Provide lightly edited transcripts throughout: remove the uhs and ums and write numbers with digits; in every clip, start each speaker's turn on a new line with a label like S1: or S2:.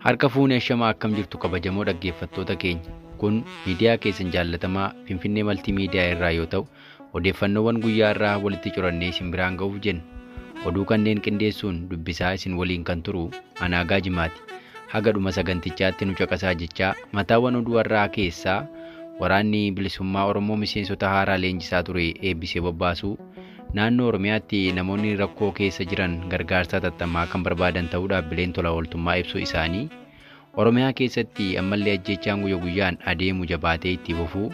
S1: Harka fuunee ashamaa akkam jirtu kabajamoo dhaggeeffattoota keenya. Kun miidiyaa keessan jaallatamaa Finfinnee Maltiimiidiyaa irraa yoo ta'u, odeeffannoowwan guyyaa irraa walitti corannee isin biraan ga'uuf jenna. Oduu kanneen qindeessuun dubbisaa isin waliin kan turu Anaagaa Jimaati. Haga dhuma sagantichaatti nu caqasaa jechaa mataawwan oduu har'aa keessaa waraanni bilisummaa Oromoo miseensota haaraa leenjisaa ture eebbisee bobbaasuu, naannoo Oromiyaatti namoonni rakkoo keessa jiran gargaarsa hatattamaa kan barbaadan ta'uu dhaabbileen tola ooltummaa ibsuu isaanii, Oromiyaa keessatti ammallee ajjeechaan guyya guyyaan adeemu jabaatee itti fufuu,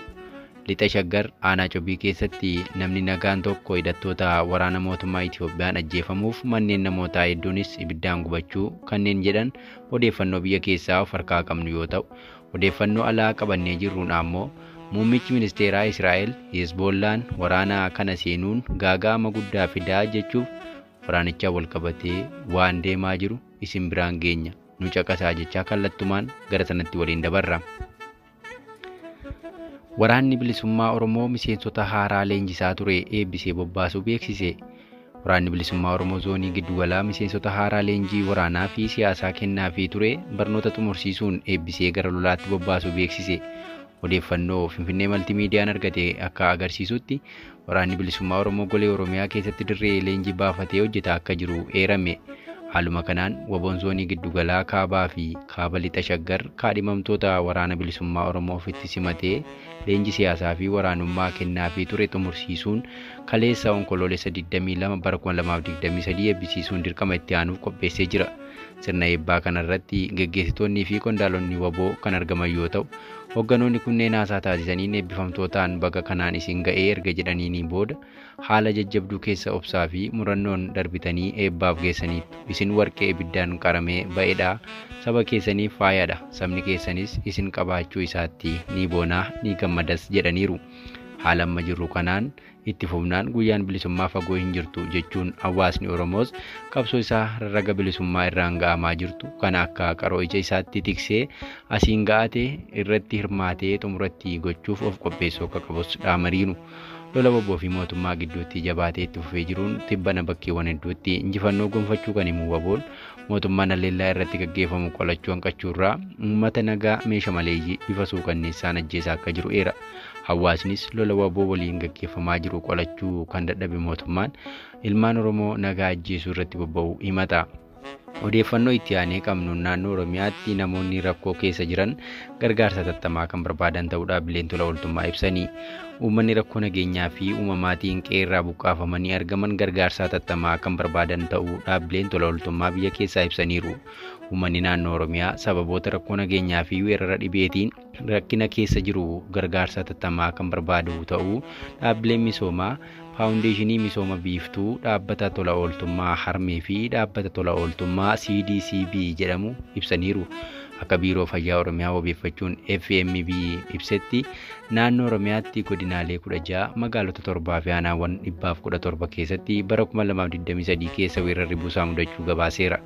S1: lixa Shaggar aanaa Cobii keessatti namni nagaan tokko hidhattoota waraana mootummaa Itiyoophiyaan ajjeefamuuf manneen namootaa hedduunis ibiddaan gubachuu kanneen jedhan odeeffannoo biyya keessaa of harkaa qabnu yoo ta'u, odeeffannoo alaa qabannee jirruun ammoo muummichi ministeeraa Israa'el Hezbollaan waraana kana seenuun gaaga'ama guddaa fidaa jechuuf waraanichaan wal qabatee waan deemaa jiru isin biraan geenya. Nu caqasaa jechaa kallattumaan gara sanatti waliin dabarra. Waraanni bilisummaa Oromoo miseensota haaraa leenjisaa ture eebbisee bobbaasuu beeksise. Waraanni bilisummaa Oromoo zoonii giddugalaa miseensota haaraa leenjii waraanaa fi siyaasaa kennaafii ture barnoota xumursiisuun eebbisee gara lolaatti bobbaasuu beeksise. Odeeffannoo Finfinnee Maltiimiidiyaan argate akka agarsiisutti waraanni bilisummaa Oromoo golee Oromiyaa keessatti dirree leenjii baafatee hojjetaa akka jiru eerame. Haaluma kanaan waboon zoonii giddugalaa kaabaa fi kaaba lixa Shaggar kaadhimamtoota waraana bilisummaa Oromoo ofitti simatee leenjii siyaasaa fi waraanummaa kennaafii ture xumursiisuun kaleessa onkoloolessa 22 bara 2023 eebbisiisuun dirqama itti aanuuf qopheessee jira. Sirna eebbaa kanarratti geggeessitoonnii fi qondaalonni waboo kan argaman yoo ta'u, hoogganoonni kunneen haasaa taasisaniin eebbifamtootaan baga kanaan isin ga'ee erga jedhaniin booda haala jajjabduu keessa obsaa fi murannoon darbitanii eebbaaf geessaniitu. Isin warqee ibiddaan qaramee ba'edha. Saba keessaniif faayadha. Sabni keessanis isin qabaachuu isaatti ni boonaa ni gammadas jedhaniiru. Haala amma jirru kanaan itti fufnaan guyyaan bilisummaa fagoo hin jirtu jechuun hawaasni Oromoos qabsoo isaa rarraga bilisummaa irraan ga'amaa jirtu kana akka qaroo ija isaatti tiksee asiin ga'ate irratti hirmaatee xumuratti gochuuf of qopheessuu akka qabus dhaamariiru. Lola bobboo fi mootummaa gidduutti jabaatee itti fufee jiruun tibbana bakkeewwan hedduutti injifannoo gonfachuu kan himu waboon mootummaan haleellaa irratti gaggeeffamu qolachuu hanqachuurraa uummata nagaa meeshaa maleeyyii bifa suukanneessaan ajjeesaa akka jiru eera. Hawaasnis lola waboo waliin gaggeeffamaa jiru qolachuu kan dadhabe mootummaan ilmaan Oromoo nagaa ajjeesuu irratti bobba'u himata. Odeeffannoo itti aanee qabnu naannoo Oromiyaatti namoonni rakkoo keessa jiran gargaarsa hatattamaa kan barbaadan ta'uu dhaabbileen tola ooltummaa ibsanii. Uummanni rakkoo nageenyaa fi uumamaatiin qe'eerraa buqqaafamanii argaman gargaarsa hatattamaa kan barbaadan ta'uu dhaabbileen tola ooltummaa biyya keessaa ibsaniiru. Uummanni naannoo Oromiyaa sababoota rakkoo nageenyaa fi weerara dhibeetiin rakkina keessa jiru gargaarsa hatattamaa kan barbaadu ta'uu dhaabbileen misoomaa Faawundeeshinii Misooma Biiftuu, dhaabbata tola ooltummaa Harmee fi dhaabbata tola ooltummaa CDCB jedhamu ibsaniiru. Akka Biiroo Fayyaa Oromiyaa wabeeffachuun FMB ibsetti naannoo Oromiyaatti godinaalee 16 magaalota 7 fi aanaawwan 117 keessatti bara 2023 keessa weerarri busaa mudachuu gabaaseera.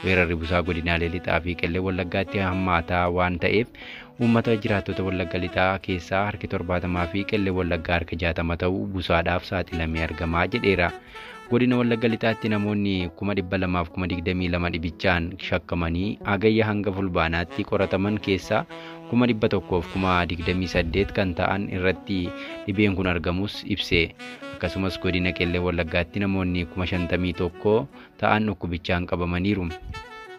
S1: Weerarri busaa godinaalee lixaa fi qellee Wallaggaatti hammaataa waan ta'eef uummata jiraattota Wallagga lixaa keessaa harki 70 fi qellee Wallaggaa harka 60 ta'uu busaadhaaf saaxilamee argamaa jedheera. Godina Wallagga lixaatti namoonni 222,022 dhibichaan shakkamanii hagayya hanga fulbaanaatti qorataman keessaa 128,028 kan ta'an irratti dhibeen kun argamus ibse. Akkasumas godina Qellee Wallaggaatti namoonni 51,000 ta'an dhukkubichaan qabamaniiru.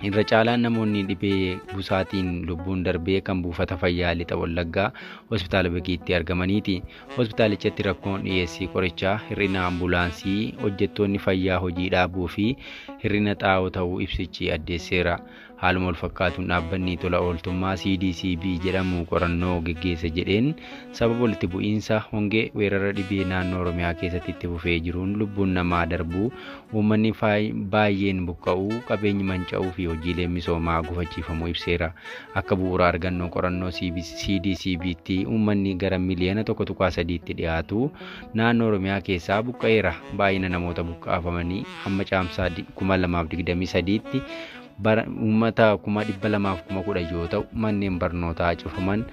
S1: Irra caalaan namoonni dhibee busaatiin lubbuun darbee kan buufata fayyaa lixa Wallaggaa hospitaala Bekiitti argamaniiti. Hospitaalichatti rakkoon dhiyeessii qorichaa, hir'ina ambulaansii, hojjettoonni fayyaa hojii dhaabuu fi hir'ina xaa'oo ta'uu ibsichi addeesseera. Haaluma wal fakkaatuun dhaabbanni tola ooltummaa CDCB jedhamu qorannoo geggeesse jedheen sababa walitti bu'iinsa hongee weerara dhibee naannoo Oromiyaa keessatti itti fufee jiruun lubbuun namaa darbuu, uummanni baay'een buqqa'uu, qabeenyi manca'uu fi hojiileen misoomaa gufachiifamuu ibseera. Akka bu'uura argannoo qorannoo CDCBtti uummanni gara miliyoona 1.3tti dhiyaatu naannoo Oromiyaa keessaa buqqa'eera. Baay'ina namoota buqqaafamanii hamma caamsaa 2023tti uummata 210,010 yoo ta'u manneen barnootaa cufaman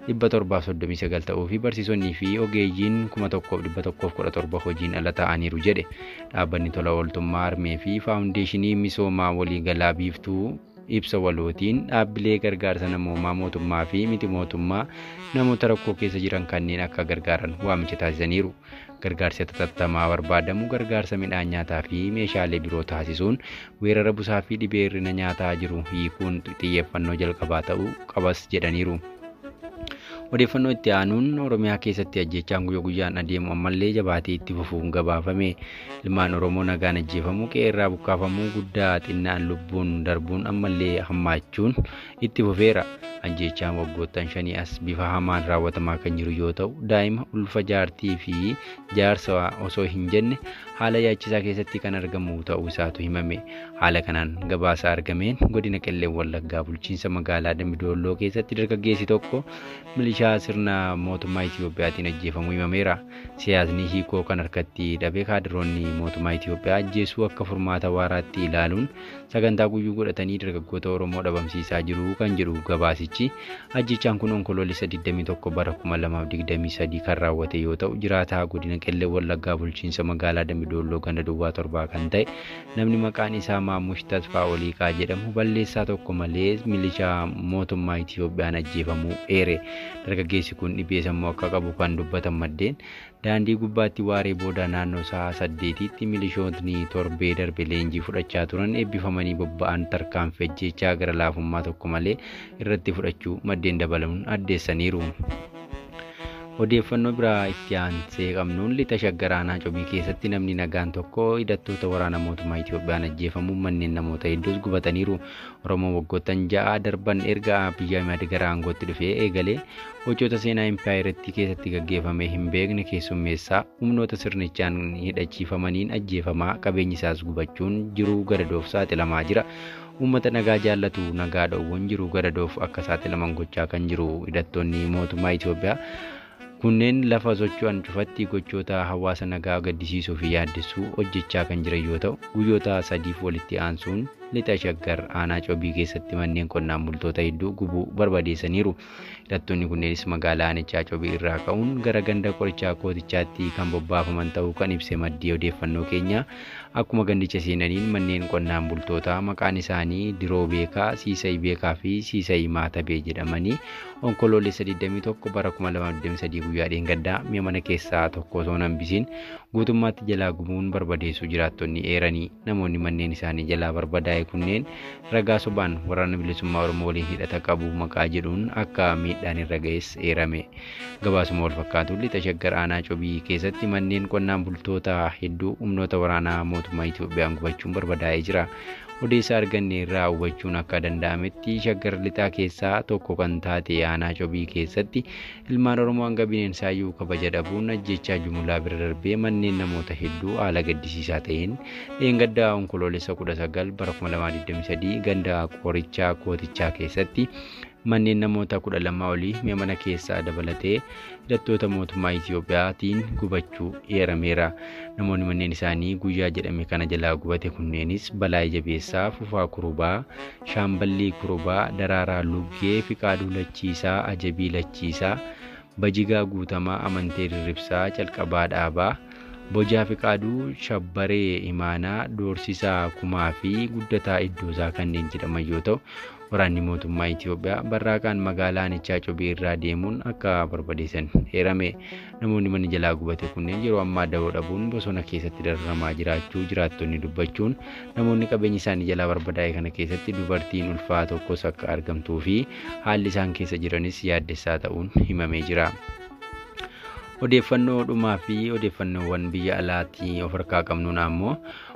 S1: 739 ta'uu fi barsiisonnii fi ogeeyyiin 1117 hojiin ala ta'aniiru jedhe. Dhaabbanni tola ooltummaa Harmee fi Faawundeeshinii Misoomaa Waliigalaa Biiftuu Ibsa walootiin dhaabbilee gargaarsa namoomaa mootummaa fi miti mootummaa namoota rakkoo keessa jiran kanneen akka gargaaran waamicha taasisaniiru. Gargaarsi hatattamaa barbaadamu gargaarsa midhaan nyaataa fi meeshaalee biroo taasisuun weerara busaa fi dhibee hir'ina nyaataa jiru hiikuun xiyyeeffannoo jalqabaa ta'uu qabas jedhaniiru. Odeeffannoo itti aanuun Oromiyaa keessatti ajjeechaan guyyaa guyyaan adeemu ammallee jabaatee itti fufuun gabaafame. Ilmaan Oromoo nagaan ajjeefamuu, qe'ee irraa buqqaafamuu, guddaa xinnaan lubbuun darbuun ammallee hammaachuun itti fufeera. Ajjeechaan waggoottan 5 as bifa hamaan raawwatamaa kan jiru yoo ta'u, daa'ima ulfa jaartii fi jaarsa osoo hin jenne haala yaachisaa keessatti kan argamu ta'uu isaatu himame. Haala kanaan gabaasa argameen godina Qellem Wallaggaa bulchiinsa magaalaa Dambidolloo keessatti dargaggeessi tokko milishaa sirna mootummaa Itiyoophiyaatiin ajjeefamuu himameera. Siyaasni hiikoo kan harkatti dhabe kaadiroonni mootummaa Itiyoophiyaa ajjeesuu akka furmaata waaraatti ilaaluun sagantaa guyyuu godhatanii dargaggoota Oromoo dhabamsiisaa jiru kan jedhu gabaasichi. Ajjechaan kun onkoloolessa 21 bara 2023 kan raawwate yoo ta'u, jiraataa godina Qellem Wallaggaa bulchiinsa magaalaa Dambidolloo ganda duwwaa 7 kan ta'e namni maqaan isaa Maammush Tasfaa Oliiqaa jedhamu balleessaa tokko malee milishaa mootummaa Itiyoophiyaan ajjeefamuu eere. Dargaggeessi kun dhibee sammuu akka qabu kan dubbatan maddeen daandii gubbaatti waaree booda naannoo sa'a 8tti milishootni torbee darbe leenjii fudhachaa turan eebbifamanii bobba'an tarkaanfii ajjeechaa gara laafummaa tokko malee irratti fudhachuu maddeen dabaluun addeessaniiru. Odeeffannoo biraa itti aansee qabnuun lixa Shaggar aanaa Cobii keessatti namni nagaan tokko hidhattoota waraana mootummaa Itiyoophiyaan ajjeefamuun manneen namoota hedduus gubataniiru. Oromoon waggoottan 6 darban erga Abiyyi Ahimad gara aangootti dhufee eegalee gochoota seenaa impaayeritti keessatti gaggeeffame hin beekne keessummeessaa humnoota sirnichaan hidhachiifamaniin ajjeefamaa qabeenyi isaas gubachuun jiruu gadadoof saaxilamaa jira. Uummata nagaa jaallatu nagaa dhowwuun jiruu gadadoof akka saaxilaman gochaa kan jiru hidhattoonni mootummaa Itiyoophiyaa kunneen lafa socho'an cufatti gochoota hawaasa nagaa gaddisiisuu fi yaaddessuu hojjechaa kan jiran yoo ta'u, guyyoota 3 walitti aansuun lixa Shaggar aanaa Cobii keessatti manneen qonnaan bultoota hedduu gubuu barbadeessaniiru. Hidhattoonni kunneenis magaalaa aanichaa Cobii irraa ka'uun gara ganda qorichaa kootichaatti kan bobbaafaman ta'uu kan ibse maddii odeeffannoo keenya. Akkuma gandicha seenaniin manneen qonnaan bultootaa maqaan isaanii Diroo Beekaa, Siisay Beekaa fi Siisay Maatabee jedhamanii onkoloolessa 21 bara 2023 guyyaa dheengaddaa mi'a mana keessaa tokko osoo hin hambisiin guutummaatti jalaa gubuun barbadeessuu jiraattonni eeranii. Namoonni manneen isaanii jalaa barbadaa'e kunneen ragaa sobaan waraana bilisummaa Oromoo waliin hidhata qabu maqaa jedhuun akka miidhaan irra ga'es eerame. Gabaasuma wal fakkaatuun lixa Shaggar aanaa Cobii keessatti manneen qonnaan bultoota hedduu humnoota waraanaa mootummaa Itiyoophiyaan gubachuun barbadaa'ee jira. Odeessa arganne irraa hubachuun akka danda'ametti Shaggar lixaa keessaa tokko kan taate aanaa Cobii keessatti ilmaan Oromoo hanga bineensaayyuu kabaja dhabuun ajjechaa jumlaa bira darbee manneen namoota hedduu haala gaddisiisaa ta'een dheengaddaa onkoloolessa 19 bara 2023 ganda qorichaa kootichaa keessatti manneen namoota 12 olii mi'a mana keessaa dabalatee hidhattoota mootummaa Itiyoophiyaatiin gubachuu eerameera. Namoonni manneen isaanii guyyaa jedhame kana jalaa gubate kunneenis Balaa Jabeessaa, Fufaa Kurubaa, Shaamballii Kurubaa, Daraaraa Luggee, Fiqaaduu Lachiisaa, Ajabii Lachiisaa, Bajigaa Guutamaa, Amantee Dirribsaa, Calqabaa Dhaabaa, Bojaa Fiqaaduu, Shabbaree Imaanaa, Doorsisaa Kumaa fi Guddataa Iddoosaa kanneen jedhaman yoo ta'u, waraanni mootummaa Itiyoophiyaa barraaqaan magaalaa aanichaa Cobii irraa deemuun akka barbadeessan eerame. Namoonni manni jalaa gubate kunneen yeroo ammaa dawoo dhabuun bosona keessatti dararamaa jiraachuu jiraattonni dubbachuun namoonni qabeenya isaanii jalaa barbadaa'e kana keessatti dubartiin ulfaa tokkos akka argamtuu fi haalli isaan keessa jiranis yaaddessaa ta'uun himamee jira. Odeeffannoo dhumaa fi odeeffannoowwan biyya alaatii of harkaa qabnuun ammoo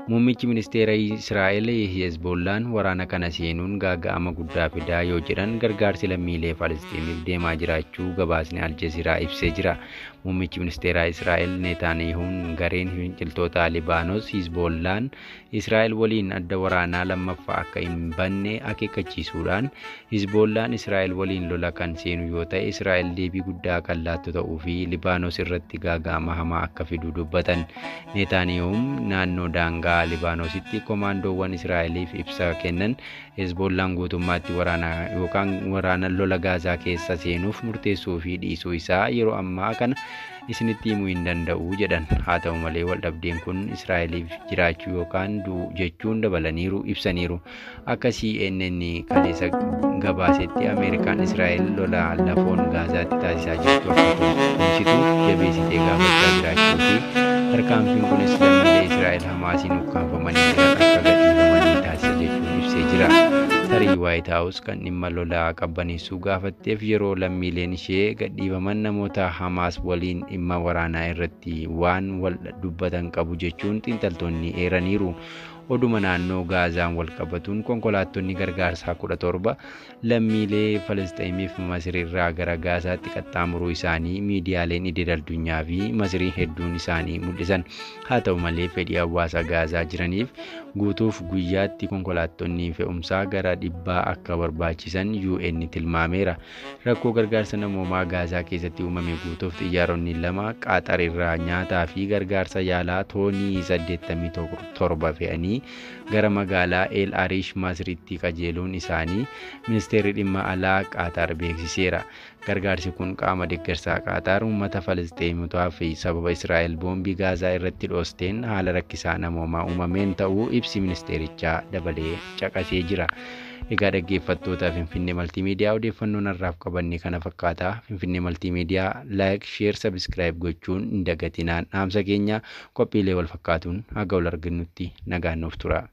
S1: muummichi ministeera Israa'el Hezbollaan waraana kana seenuun gaaga'ama guddaa fidaa yoo jedhan gargaarsi lammiilee Falasxiiniif deemaa jiraachuu gabaasni Aljazeeraa ibsee jira. Muummichi ministeera Israa'el Netanyahuun gareen finciltoota Libaanos Hezbollaan Israa'el waliin adda waraanaa lammaffaa akka hin banne akeekkachiisuudhaan Hezbollaan Israa'el waliin lola kan seenu yoo ta'e Israa'el deebii guddaa kan laattu ta'uu fi Libaanos irratti gaaga'ama hamaa akka fidu dubbatan. Netanyahuun naannoo daangaa Libaanositti komaandoowwan Israa'eliif ibsa kennan Hezbollaan guutummaatti waraana yookaan waraana lola Gaazaa keessa seenuuf murteessuu fi dhiisuu isaa yeroo ammaa kana isinitti himuu hin danda'u jedhan. Haa ta'u malee waldhabdeen kun Israa'eliif jiraachuu yookaan du'u jechuun dabalaniiru ibsaniiru. Akka CNN kaleessa gabaasetti Ameerikaan Israa'el lola lafoon Gaazaatti taasisaa jirtu akka tumsitu jabeessitee gaafachaa jiraachuu fi tarkaanfiin kunis lammiilee Israa'el Hamaasiin ukkaanfamanii jiran akka gadhiifamanii taasisa jechuun ibsee jira. Tarii Waayit Haawus kan dhimma lolaa qabbaneessuu gaafatteef yeroo lammiileen ishee gadhiifaman namoota Hamaas waliin dhimma waraanaa irratti waan wal dubbatan qabu jechuun xiinxaltoonni eeraniiru. Oduma naannoo Gaazaan wal qabatuun konkolaattonni gargaarsaa 17 lammiilee Falasxiiniif Masiriirraa gara Gaazaatti qaxxaamuruu isaanii miidiyaaleen idil addunyaa fi Masirii hedduun isaanii mul'isan. Haa ta'u malee fedhii hawaasa Gaazaa jiraniif guutuuf guyyaatti konkolaattonni fe'umsaa gara 100 akka barbaachisan UN tilmaameera. Rakkoo gargaarsa namoomaa Gaazaa keessatti uumame guutuuf xiyyaaronni lama Qaaxar irraa nyaataa fi gargaarsa yaalaa toonii 87 fe'anii gara magaalaa El Arish Masriitti qajeeluun isaanii ministeerri dhimma alaa Qaaxar beeksiseera. Gargaarsi kun qaama deeggarsaa Qaaxar uummata Falasxiinotaa fi sababa Israa'el boombii Gaazaa irratti dhoosteen haala rakkisaa namoomaa uumameen ta'uu ibsi ministeerichaa dabalee caqasee jira. Egaa dhaggeeffattoota Finfinnee Maltiimiidiyaa odeeffannoon har'aaf qabanne kana fakkaata. Finfinnee Maltiimiidiyaa like, share, subscribe gochuun hin dagatinaan dhaamsa keenya qophiilee wal fakkaatuun haga wal argannutti nagaan nuuf tura.